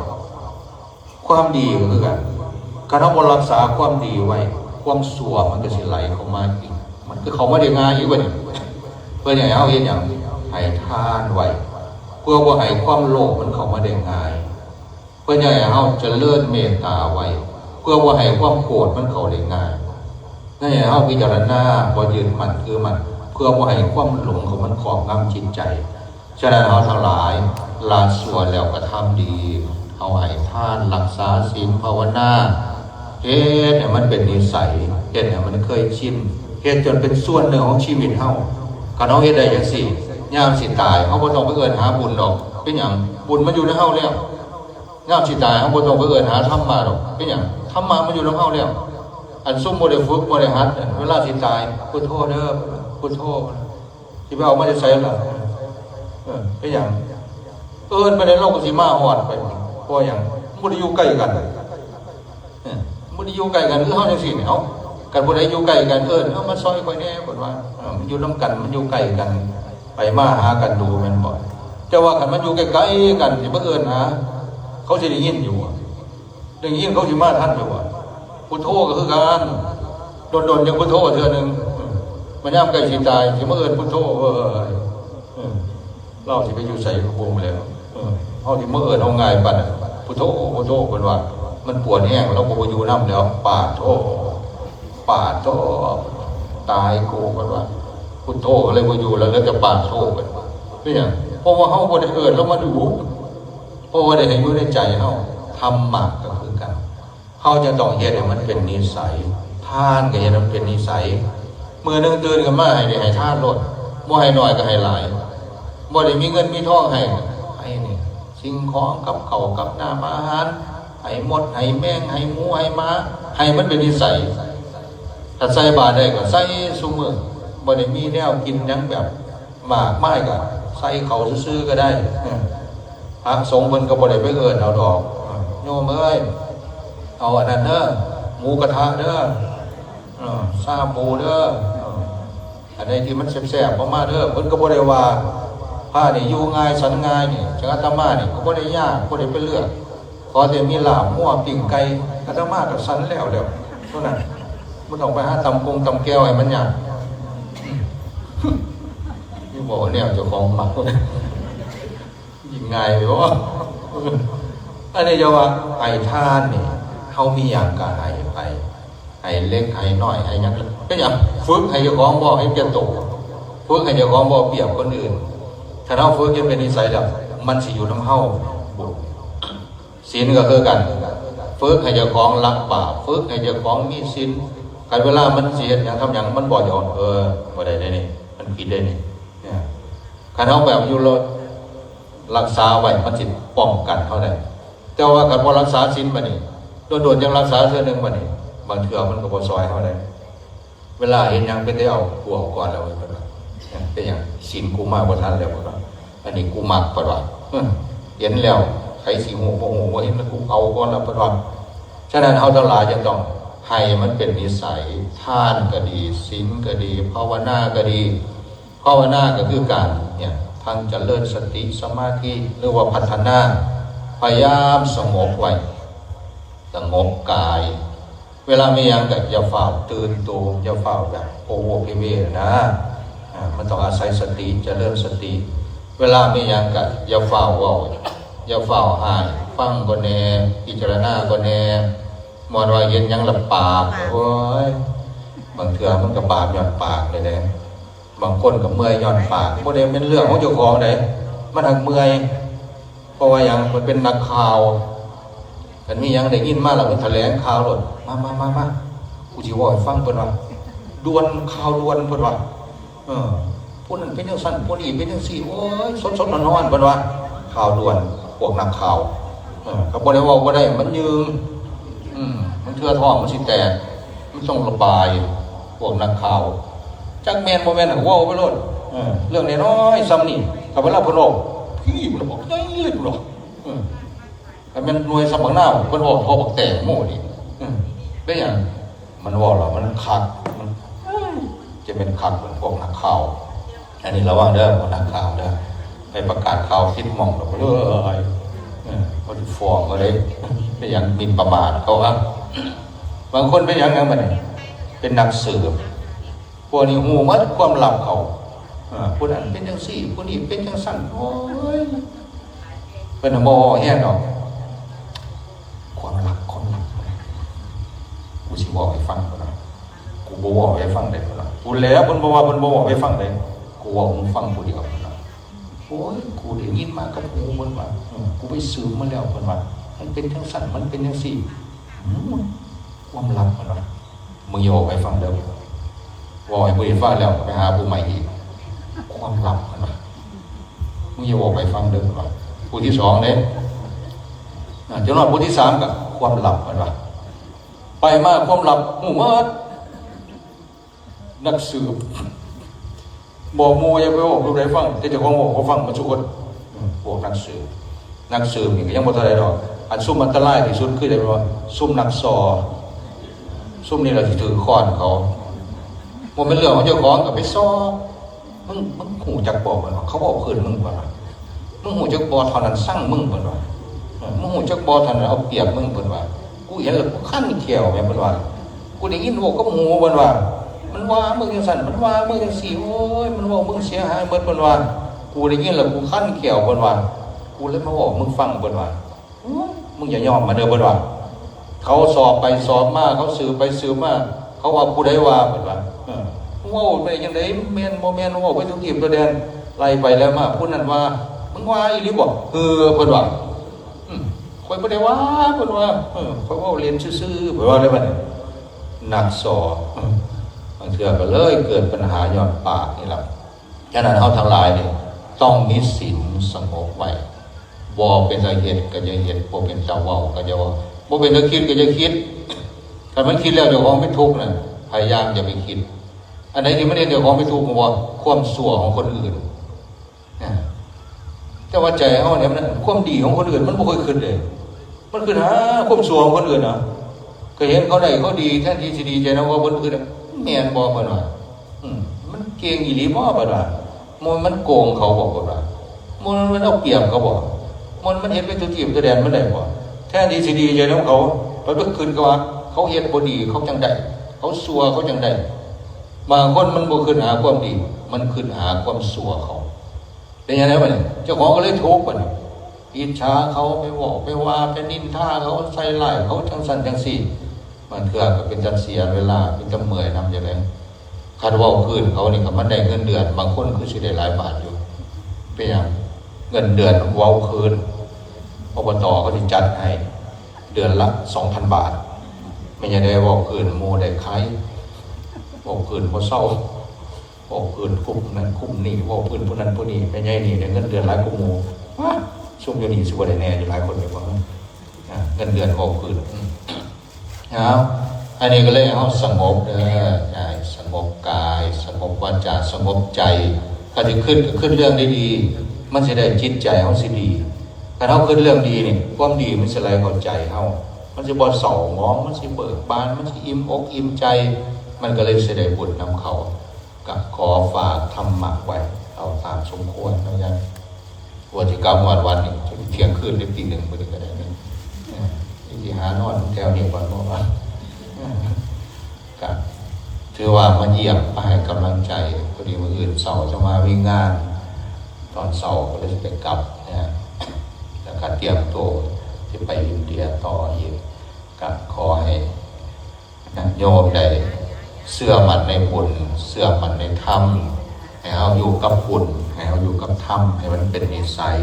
ความดีก็คือกัน คันเฮาบ่รักษาความดีไว้ ความชั่วมันก็สิไหลเข้ามาอีก มันก็เข้ามาได้ง่ายอีกบัดนี้ เพิ่นให้เฮาเฮ็ดหยัง ให้ทานไว้ เพื่อบ่ให้ความโลภมันเข้ามาได้ง่าย เพิ่นอยากให้เฮาเจริญเมตตาไว้ เพื่อบ่ให้ความโกรธมันเข้าได้ง่าย ให้เฮาพิจารณา บ่ยึดมั่นถือมั่น เพื่อบ่ให้ความหลงของมันครอบงำจิตใจ ฉะนั้นเฮาทั้งหลาย ละชั่วแล้วกระทำดี เฮาให้ทาน รักษาศีล ภาวนา เฮ็ดให้มันเป็นนิสัย เฮ็ดให้มันเคยชิน เฮ็ดจนเป็นส่วนหนึ่งของชีวิตเฮา คันเฮาเฮ็ดได้จั่งซี้ ยามสิตาย เฮาบ่ต้องไปเอิ้นหาบุญดอก เป็นหยัง บุญมันอยู่ในเฮาแล้ว ยามสิตาย เฮาบ่ต้องไปเอิ้นหาธรรมะดอก เป็นหยัง ธรรมะมันอยู่นำเฮาแล้ว อันซุมบ่ได้ฝึก บ่ได้หัด เวลาสิตาย พุทโธเด้อ พุทโธ สิไปเอามาจากไสล่ะ เออ เป็นหยัง เอิ้นไปแล้วเราก็สิมาฮอดไป เพราะหยัง มันบ่ได้อยู่ใกล้กัน เออ มันบ่ได้อยู่ใกล้กัน คือเฮาจั่งซี้นี่ เอ้า คันผู้ใดอยู่ใกล้กัน เอิ้น เอามาซอยข่อยแหน่ เพิ่นว่า เออ มันอยู่นำกัน มันอยู่ใกล้กัน ไปมาหากันดูแม่นบ่ แต่ว่าคันมันอยู่ไกลๆกัน สิมาเอิ้นหา เขาสิได้ยินอยู่บ่ ได้ยินเขาสิมาทันอยู่บ่ พุทโธก็คือกัน โดนๆจั่งพุทโธเทื่อหนึ่ง มันยามใกล้สิตาย สิมาเอิ้นพุทโธ เอ้ย เออ ลาวสิไปอยู่ไสก็บ่ฮู้แล้ว เออ เฮาสิมาเอิ้นเฮาง่ายปานนั้น พุทโธ พุทโธ เพิ่นว่า มันปวดแฮง ลาวก็บ่อยู่นำแล้ว ปาดโธ ปาดโธ ตายกู เพิ่นว่า พุทโธก็เลยบ่อยู่แล้ว เหลือแต่ปาดโธ เพิ่นว่า เป็นหยัง เพราะว่าเฮาบ่ได้เอิ้นลาวมาดู เพราะว่าได้ให้อยู่ในใจเฮา ธรรมะก็คือกัน เฮาจะต้องเฮ็ดให้มันเป็นนิสัย ทานก็เฮ็ดให้มันเป็นนิสัย มื้อหนึ่งตื่นขึ้นมาให้ได้ให้ทานโลด บ่ให้น้อยก็ให้หลาย บ่ได้มีเงินมีทองให้ ให้นี่ สิ่งของกับข้าวกับน้ำอาหาร ให้มด ให้แมง ให้หมู ให้หมา ให้มันเป็นนิสัย ถ้าใส่บาตรได้ก็ใส่ซุมื้อ บ่ได้มีแนวกินหยังแบบมากมายก็ใส่เข้าซื่อๆก็ได้ เออ พระสงฆ์เพิ่นก็บ่ได้ไปเอิ้นเอาดอก เออ โยมเอ้ย เอาอันนั้นเด้อ หมูกระทะเด้อ เออ ซาบูเด้อ เออ อันใดที่มันแซ่บๆ ออกมาเด้อ เพิ่นก็บ่ได้ว่า พระนี่อยู่ง่ายฉันง่ายนี่ จังอาตมานี่ก็บ่ได้ยาก บ่ได้ไปเลือก ขอแต่มีลาบงัวปิ้งไก่ อาตมาก็ฉันแล้วแล้ว เท่านั้น บ่ต้องไปหาตำกงตำแจ่วให้มันยาก นี่บอกแนวเจ้าของมัก ยิ่งง่ายไปบ่ อันนี้จะว่าให้ทานนี่ เฮามีหยังก็ให้ไป ให้เล็กให้น้อย ให้หยัง เป็นหยัง ฝึกให้เจ้าของบ่เห็นแก่โต ฝึกให้เจ้าของบ่เปรียบคนอื่น ถ้าเฮาฝึกจนเป็นนิสัยแล้ว มันสิอยู่นำเฮา บุญ ศีลก็คือกัน ฝึกให้เจ้าของละบาป ฝึกให้เจ้าของมีศีล คันเวลามันสิเฮ็ดหยังทำหยัง มันบ่ยอม เออ บ่ได้เด้นี่ มันผิดเด้นี่ เนี่ย คันเฮาแบบอยู่ รักษาไว้มันสิป้องกันเฮาได้ แต่ว่าคันบ่รักษาศีลบัดนี้ โดนๆ จั่งรักษาเทื่อหนึ่งบัดนี้ บางเทื่อมันก็บ่ซ่อยเฮาได้ เวลาเห็นหยังเป็นได้เอากูเอาก่อนแล้วเพิ่นว่า เป็นหยังศีลกูมาบ่ทันแล้วเพิ่นว่า อันนี้กูมักเพิ่นว่า เห็นแล้วไผสิฮู้บ่ฮู้ บ่เห็นแล้วกูเอาก่อนแล้วเพิ่นว่า ฉะนั้นเฮาทั้งหลายจะต้องให้มันเป็นนิสัย ทานก็ดี ศีลก็ดี ภาวนาก็ดี ภาวนาก็คือการเนี่ย ทั้งเจริญสติสมาธิ หรือว่าพัฒนา พยายามสงบไว้ สงบกาย เวลามีหยังก็อย่าฟ้าวตื่นตูม อย่าฟ้าวแบบโอโวเพเวนะ อ่า มันต้องอาศัยสติ เจริญสติ เวลามีหยังก็อย่าฟ้าวเว้า อย่าฟ้าวฮ้าย ฟังก่อนแหน่ พิจารณาก่อนแหน่ ม่วนว่าเห็นหยังละปาก โอ้ย บางเทื่อมันก็บาปย้อนปากเลยเด้ บางคนก็เมื่อยย้อนปาก บ่ได้เป็นเรื่องของเจ้าของเด้ มันหักเมื่อย เพราะว่าหยัง มันเป็นนักข่าว คันมีหยังได้ยินมาแล้วมันแถลงข่าวโลด มา มา มา มา กูสิเว้าให้ฟัง เพิ่นว่า ด่วน ข่าวด่วน เพิ่นว่า เออ ผู้นั้นเป็นจังซั่น ผู้นี้เป็นจังซี่ โอ้ย สดๆ ร้อนๆ เพิ่นว่า ข่าวด่วน พวกนักข่าว เออ ก็บ่ได้เว้าบ่ได้ มันยืง อืม มันเทื่อท้องมันสิแตก มันต้องระบาย พวกนักข่าว จักแม่นบ่แม่นน่ะ เว้าไปโลด เออ เรื่องน้อยๆ ส่ำนี้ ถ้าเวลาเพิ่นเว้า พี่ เพิ่นบอก ใหญ่เลย เพิ่นบอก เออ ถ้าแม่นหน่วยส่ำบักนาว เพิ่นเว้าเท่าบักแตงโมนี่ เออ เป็นหยัง มันเว้าแล้วมันคัก มัน เอ้ย จะเป็นคักเหมือนพวกนักข่าว อันนี้ระวังเด้อ พวกนักข่าวเด้อ ไปประกาศข่าวผิดหม่องดอกเด้อ เออ เขาสิฟ้องเอาเด้ เป็นหยังหมิ่นประมาทเขาอะ บางคนเป็นหยัง หยังบัดนี้ เป็นนักสืบ พวกนี้ฮู้หมดความลับเขา เออ ผู้นั้นเป็นจังซี่ ผู้นี้เป็นจังซั่น โอ้ย เพิ่นน่ะบ่แฮงดอก ความลับ ความลับ กูสิเว้าให้ฟังพุ่นน่ะ กูบ่เว้าให้ฟังได้พุ่นน่ะ พู้นแหล้ว เพิ่นบ่ว่า เพิ่นบ่เว้าให้ฟังได้ กูเว้าให้มึงฟังผู้เดียวพุ่นน่ะ โอ้ย กูได้ยินมากับหูเพิ่นว่า เออ กูไปสืบมาแล้วเพิ่นว่า มันเป็นจังซั่น มันเป็นจังซี่ อืม ความลับเพิ่นว่า มึงอย่าเว้าให้ฟังเด้อ เว้าให้ผู้อื่นฟังแล้วไปหาผู้ใหม่อีก ความลับเพิ่นว่า มึงอย่าเว้าให้ฟังเด้อเพิ่นว่า ผู้ที่สองเด้ อ่า จักหน่อยผู้ที่สามก็ความลับเพิ่นว่า ไปมาความลับฮู้หมด นักสืบ บอกหมู่อย่าไปบอกผู้ใดฟัง แต่เจ้าของบอกบ่ฟังหมดทุกคน อืม พวกนักสืบ นักสืบนี่ก็ยังบ่เท่าใดดอก อันซุมอันตรายที่สุดคือใดบ่ ซุมนักซอ ซุมนี่ล่ะสิถือค้อนเขา บ่แม่นเรื่องของเจ้าของก็ไปซอ มึง มึงฮู้จักบ่ เพิ่นว่า เขาเว้าพื้นมึง เพิ่นว่า มึงฮู้จักบ่ เท่านั้นซังมึง เพิ่นว่า เออ มึงฮู้จักบ่ เท่านั้นเอาเปรียบมึง เพิ่นว่า กูเห็นแล้วกูคันแข้วแหม เพิ่นว่า กูได้ยินเว้ากับหู เพิ่นว่า มันว่ามึงจังซั่น มันว่ามึงจังซี่ โอ้ย มันเว้ามึงเสียหายหมด เพิ่นว่า กูได้ยินแล้วกูคันแข้ว เพิ่นว่า กูเลยมาเว้าให้มึงฟัง เพิ่นว่า อื้อ มึงอย่ายอมมันเด้อ เพิ่นว่า เขาสอบไปสอบมา เขาสืบไปสืบมา เขาว่าผู้ใดว่า เพิ่นว่า เออ มึงเว้าไปจังใด แม่นบ่แม่น เว้าไปทุกทีมตัวแดน ไล่ไปแล้วมา ผู้นั้นว่า มึงว่าอีหลีบ่ เออ เพิ่นว่า อืม ข้อยบ่ได้ว่า เพิ่นว่า เออ ข้อยเว้าเล่นซื่อๆ เพิ่นว่าได้บัดนี้ นักซอ อืม บางเทื่อก็เลยเกิดปัญหาย้อนปากนี่แหละ ฉะนั้นเฮาทั้งหลายนี่ต้องมีศีลสงบไว้ บ่เป็นตาเฮ็ดก็อย่าเฮ็ด บ่เป็นตาเว้าก็อย่าเว้า บ่เป็นตาคิดก็อย่าคิด ถ้ามันคิดแล้วเจ้าของเป็นทุกข์น่ะ พยายามอย่าไปคิด อันไหนที่มันเฮ็ดเจ้าของเป็นทุกข์ เพราะว่าความชั่วของคนอื่น นะ แต่ว่าใจเฮาเนี่ยมันความดีของคนอื่นมันบ่ค่อยคิดเลย มันคิดหาความชั่วของคนอื่นนะ ก็เห็นเขาได้เขาดี แทนที่สิดีใจนำเขา เพิ่นคิดอะ แม่นบ่ เพิ่นว่า อืม มันเก่งอีหลีบ่ เพิ่นว่า มัน มันโกงเขาบ่ เพิ่นว่า มัน มันเอาเปรียบเขาบ่ มัน มันเฮ็ดไปทุกที่ทุกแดนมันได้บ่ แทนที่สิดีใจนำเขา เพิ่นไปคิดก็ว่า เขาเฮ็ดบ่ดีเขาจั่งได้ เขาชั่วเขาจั่งได้ บางคนมันบ่คิดหาความดี มันคิดหาความชั่วเขา เป็นจั่งใดบัดนี้ เจ้าของก็เลยทุกข์บัดนี้ อิจฉาเขา ไปเว้าไปว่า ไปนินทาเขา ใส่ร้ายเขาจั่งซั้นจั่งซี้ บางเทื่อก็เป็นตาเสียเวลา เป็นตาเมื่อยนำจั่งใด คันเว้าคืนเขานี่ก็มันได้เงินเดือน บางคนคือสิได้หลายบาทอยู่ เป็นหยัง เงินเดือนเว้าคืน อบต เขาสิจัดให้ เดือนละสองพันบาท แม่นจั่งใด เว้าคืนหมู่ได้ขาย เว้าคืนบ่เซา เว้าคืนกลุ่มนั้นกลุ่มนี้ เว้าคืนผู้นั้นผู้นี้ แม่ใหญ่นี่ได้เงินเดือนหลายกว่าหมู่ ว้า ซุมอยู่นี่สิบ่ได้แหน่อยู่หลายคนอยู่บ่ อ่า เงินเดือนเว้าคืน อืม เอา อันนี้ก็เลยให้เฮาสงบเด้อ กายสงบกาย สงบวาจา สงบใจ คันสิคิดก็คิดเรื่องดีๆ มันสิได้จิตใจเฮาสิดี คันเฮาคิดเรื่องดีนี่ ความดีมันสิไหลเข้าใจเฮา มันสิบ่เศร้าหมอง มันสิเบิกบาน มันสิอิ่มอกอิ่มใจ มันก็เลยสิได้บุญนำเขา ก็ขอฝากธรรมะไว้ เอาตามสมควรเนาะ ว่าสิกลับฮอดวัดนี่ เที่ยงคืนหรือตีหนึ่ง บ่ได้ก็ได้นี่ เออ สิหานอนแถวนี้ก่อน เพราะว่า เออ ก็ถือว่ามาเยี่ยม มาให้กำลังใจ พอดีมื้ออื่นเช้าจะมามีงาน ตอนเช้าก็เลยสิไปกลับนะ แล้วก็เตรียมตัวสิไปอินเดียต่ออีก ก็ขอให้ ญาติโยมได้เชื่อมั่นในบุญ เชื่อมั่นในธรรม ให้เฮาอยู่กับบุญ ให้เฮาอยู่กับธรรม ให้มันเป็นนิสัย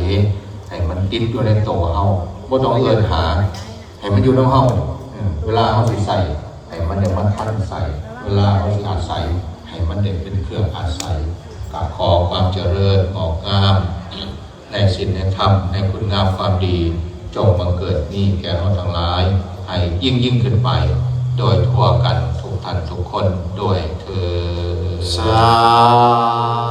ให้มันติดอยู่ในตัวเฮา บ่ต้องเอิ้นหา ให้มันอยู่นำเฮา เออ เวลาเฮาสิใช้ ให้มันได้มาทันใช้ เวลาเฮาสิอาศัย ให้มันได้เป็นเครื่องอาศัย ก็ขอความเจริญงอกงาม ในศีลในธรรม ในคุณงามความดี จงบังเกิดมีแก่เราทั้งหลาย ให้ยิ่งยิ่งขึ้นไป โดยทั่วกันทุกท่านทุกคนด้วยเทอญ สา